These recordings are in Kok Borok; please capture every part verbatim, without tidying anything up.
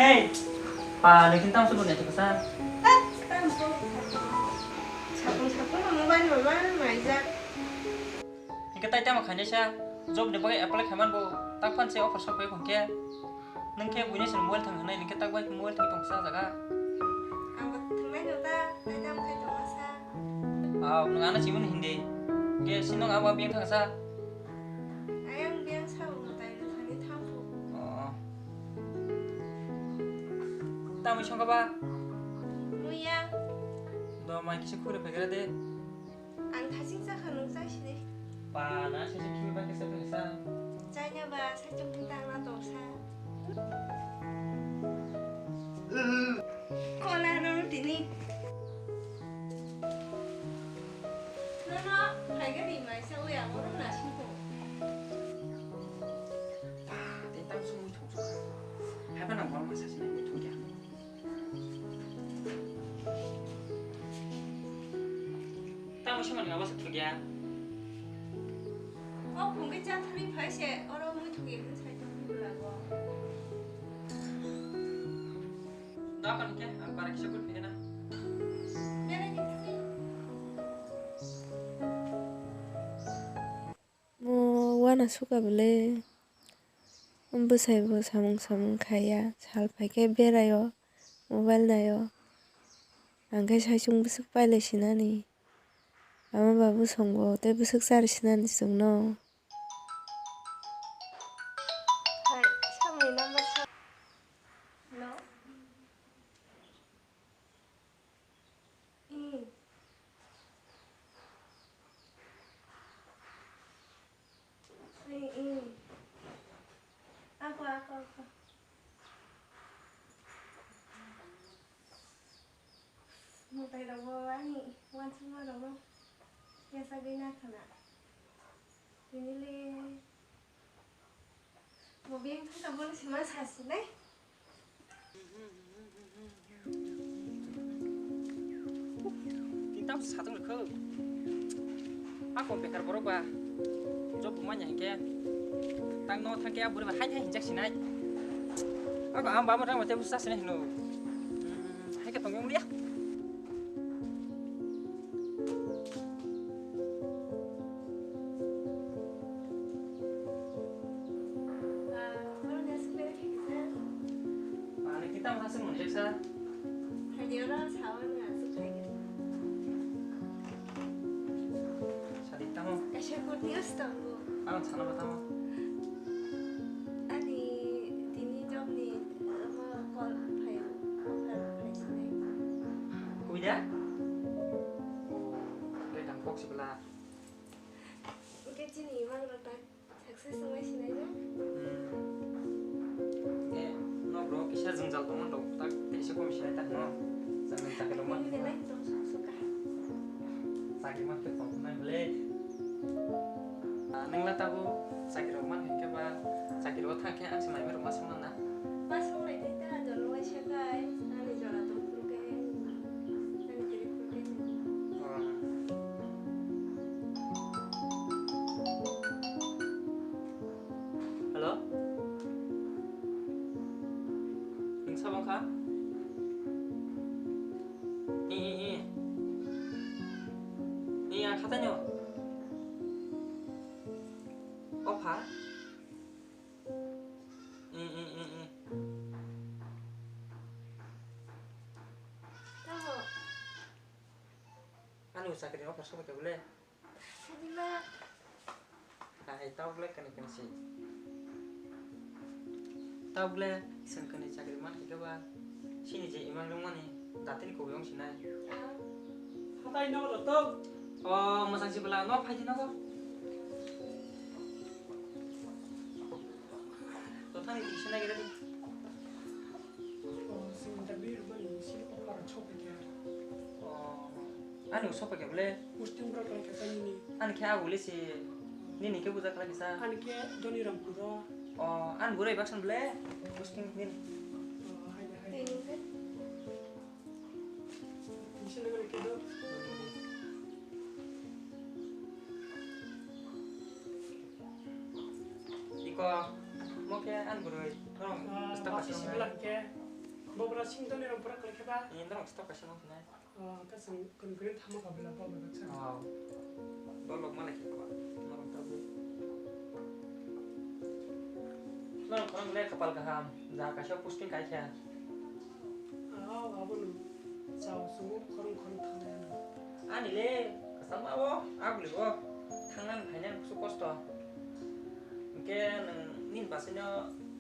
Hey! Pa, nokhin tamo subo nai thangsa? Tat, tamo subo. Sakung sakung no mobile mama maijak. Hingke tai tamo khainai sa? Job ni bagwi apply khaiman bo tak phan se offer sok phai hwnkhe. Nwng khe buini se mobile thang hwnai, nwng khe tak bai mobile thang tong sa jaga. Ang bo thangnai no ta, tai tamo khai tong sa. Aw, nwng ano chimani hindi. Ge sinong abo biyang thangsa. Ayang biyang sa bo tai no thani thampu. Oh. Tamo songkha ba? Muya. Do mai kisa khuri phaikra de. Ang thaching chakha nung chai sini. Pa na sese khimi ba kisa phaiksa. Chai na ba sachung tang na tong sa. Kola no tini. No no, phaiga ni mai sa uya mo na sing ko. Pa, te tam sung thong sung. Hai ba na bol ma sa sini thong ya. Tamo se mani abo se thugya. O phungke cha thani phai se oro mui thugya hin sai thani bwla go. Da kan ke ang para kisa kut phena. Bere ni thani. Mo wana suka bele. Bwsai bo samung samung khaiya, sal phaikhe beraio, mobile naio. Ang khe saichung bwswk pailai sinani. Ama ba bwsong bo tei bwswk chari sinani chwngno. Hai, samni number sa-, Hello? Hmm. Ako, ako, ako. Mwtai rok bo ani uansukma rok no yasagwi nakhwna. Tini le Bo biyang thangsa bono se ma sa sinai. Tini tamo satung rwkho. Ako bekar borok ba. Job bo manya hinkhe. Tang no thangkhe a bwrwi ba hai hai hinjak sinai. Ako ang bama rang mate busa sinai hino. Hai khe tongya wngya. Ani kita masuk menjek sa. Hanya orang sawan masuk lagi. Sadi tamo. Kasih good news tanggo. Ang sana ba tamo. Ani tini job ni ama call phai, offer phai sinai. Kuida? Dai tang kok sibla. Hingke chini imang rok ta success wngwi sinai na? Hmm. Hingke nok rok kisa jwngjal tongma rok tak teisa kom sinai ta hwno. Chakri chakri rok man. Nini belai tong sok sok ka. Chakri man khe tong nai bole. Ah, nwng la tabuk chakri rok man hinkhe ba chakri o thang khe ang se mai rok ma song na. Ma song lai dai ta jolo waisa kai ani jora tong phuru khe. Hello? Nwng sabo wngkha? I, i, i. I, ang khatai no. Opha? I, i, i, i. Tamo. Ani bo chakri offer sobai khe bole. Sadi ma. Hai, tabuk le kani kani si. Tabuk le isang kani chakri man khe ba. Sini je imang rwmani datini kubui wng sinai. Hatai no roto. O, masang si bela no phai di no. Tothani di sinai gede di. O, sing interview rwmani si offer chok khe. O, ani usok khe bole. Posting bro khe khe nini. Ani khe agule si nini khe buja khlai kisa. Ani khe Doni Rampuro. O, ani burai baksan bole. Posting nini. O, hai hai. Tini khe. Tini khe do. Iko, mo khe ani burai. Norong. Ah, stop basi kasih sibila khe. Bobra sing doni rom pura kali kheba. Ni norok stop kaisa nang nai. Oh, ka sang kun kun thamo ka bela bobra ka sang. Oh. Dolok mana khe ba. Norok ta bu. Norok khorang le kapal kaham. Ja kaisa posting kai khe. Oh, abo no. Chao sungo khorang khorang thangnai ano. Ani le kasama bo, abli bo. Thangnani phainani kusu kosto. Hwnkhe nwng nini basaino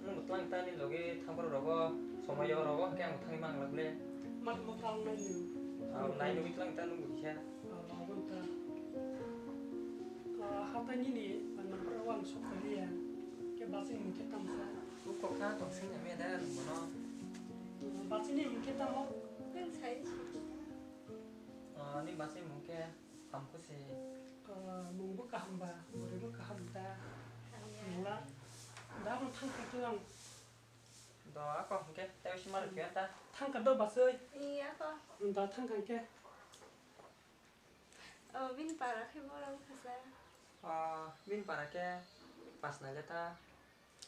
nwng bo twlang ta nini logi thangphuru rogo, somoyo rogo, hwnkhe ang bo thangwi mangla bwle. Mat mo twlang nai nwng. Ang nai nugwi twlang ta nwng bo kisa. Ang abo ta. Ah, hatai nini number o ang sok kaliya. Khe basai mungkhe tamo sa. Bukhuk kha tong sing ya me da nwng bono. Basai ni mungkhe tamo. Khe sai. Ah, ni basai mungkhe. Tamo khe se. Ah, mungbo kaham ba, bwrwibo kaham ta. Kaham ya. Wngla. Da bo thang kha khe ang. Do ako hwnkhe tei si mar khe ta. Thang kha do basai. Iya ko. Da thang kha khe. Oh, bini para khe borok wngkha sa. Ah, bini para khe pas nai le ta.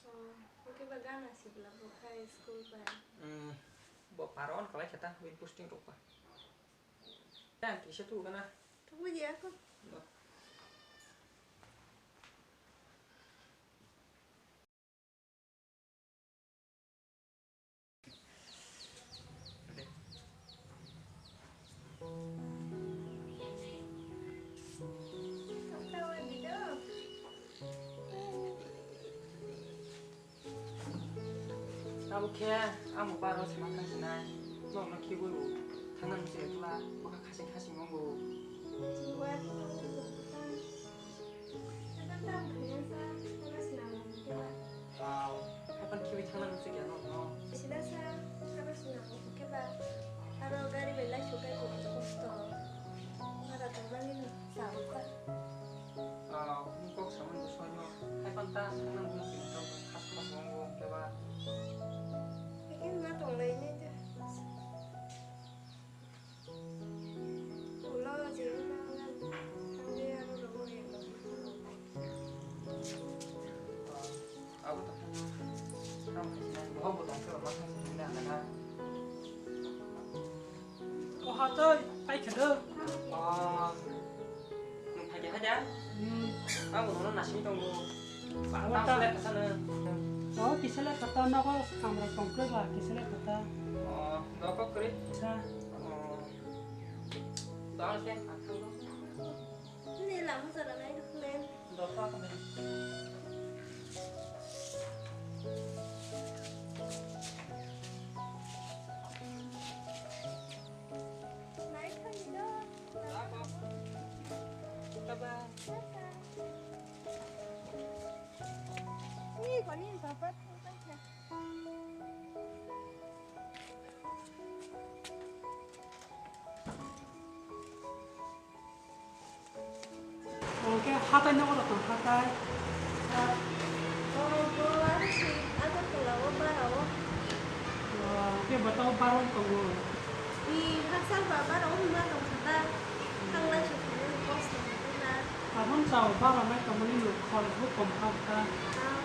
Oh, hwnkhe ba gana sibla bo khai school bai. Hmm, bo para on kalai khe ta, bini posting rok ba. Tang kisa tu gana. Thugwi di ako. Abo khe, amo baro se ma thang sinai, norokno khibiwi bo thangna nung se ekla, bwkha khasing khasing wngo. Haiphano khibiwi thangna nung se khe norokno. Sila sa, haiphano sinango khe ba, aro gari bai lai sukai bo kosto, bhara tongmani sa bwkha. Ah, kok samani bo soino. Hai panta, hai nang bumung sini tau khas khas wong wong keba. Ini ma tong lai ini aja. Ulo je na kan, kan dia anu rogo yang. Abo to. Amo khaisina bohok bo tongkhe ba ma khaisina hwnwi ang kha. O ha tei, pai khe do. O, nwng phai khe hai da? Hmm. Abo nono nasing tongo. Abo ta. Tang selek kasa no. O, kiselek kata nogo kamra tongkhe ba, kiselek kata. O, doko kwrwi. Sa. O. Dal khe, athang do. Ni lama jora nai dukle. Dopha kami. Nai kami do. Bye bye. Ni koni papa thang kha. Oke, hatai nogo rok tong hatai. O, bo aro si Agartala o bara o. O, ke bata o bara o tongo. I, haksa ba bara o hwnba tong kha ta. Thanglai se thangmani kosto hwnwi na. Aboni chao bara nai tongmani no khorok bo kom kha ta. Ah.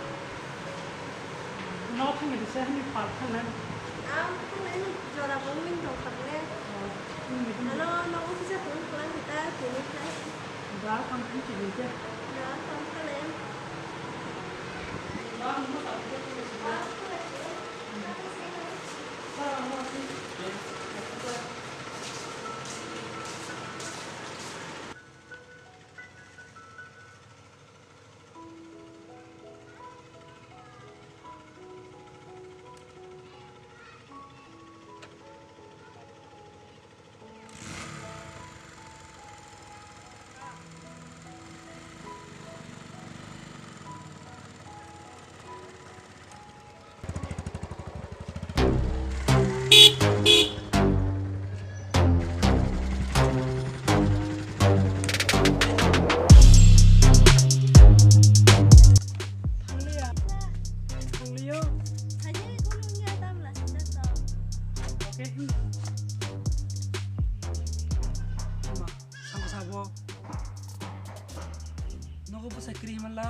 No thangni se hani pal thangnai. Ah, thangnai ni jora bo wngwi tong kha bole. Oh, wngwi tong. Ano nogo kisa tong kha lang ta tini khai. Da kam tini tini ke. Da kam kha le. Da mo ta ke. Ah, kha le. Thanglia. Thanglia. Thanglia, kono wngya, tamla sida to. Okay. Ma, sangko sabo. Nogo bwsai kwrwi himla.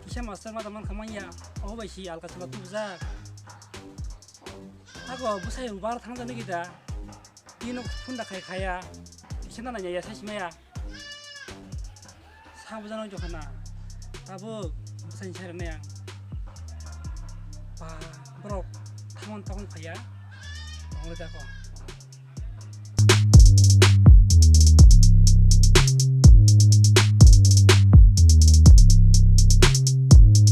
Kisa master ma tamang khamang ya. Obo bai si alka sala tubujak. Ako bwsai bar thang jani kita. Tino phunda khai khaya. Kisa na nanya ya sai simaya. Sa bujano jokha na. Tabuk bwsai sai rwnai ang. Ba borok thamon tokon khaya. Tongre jako.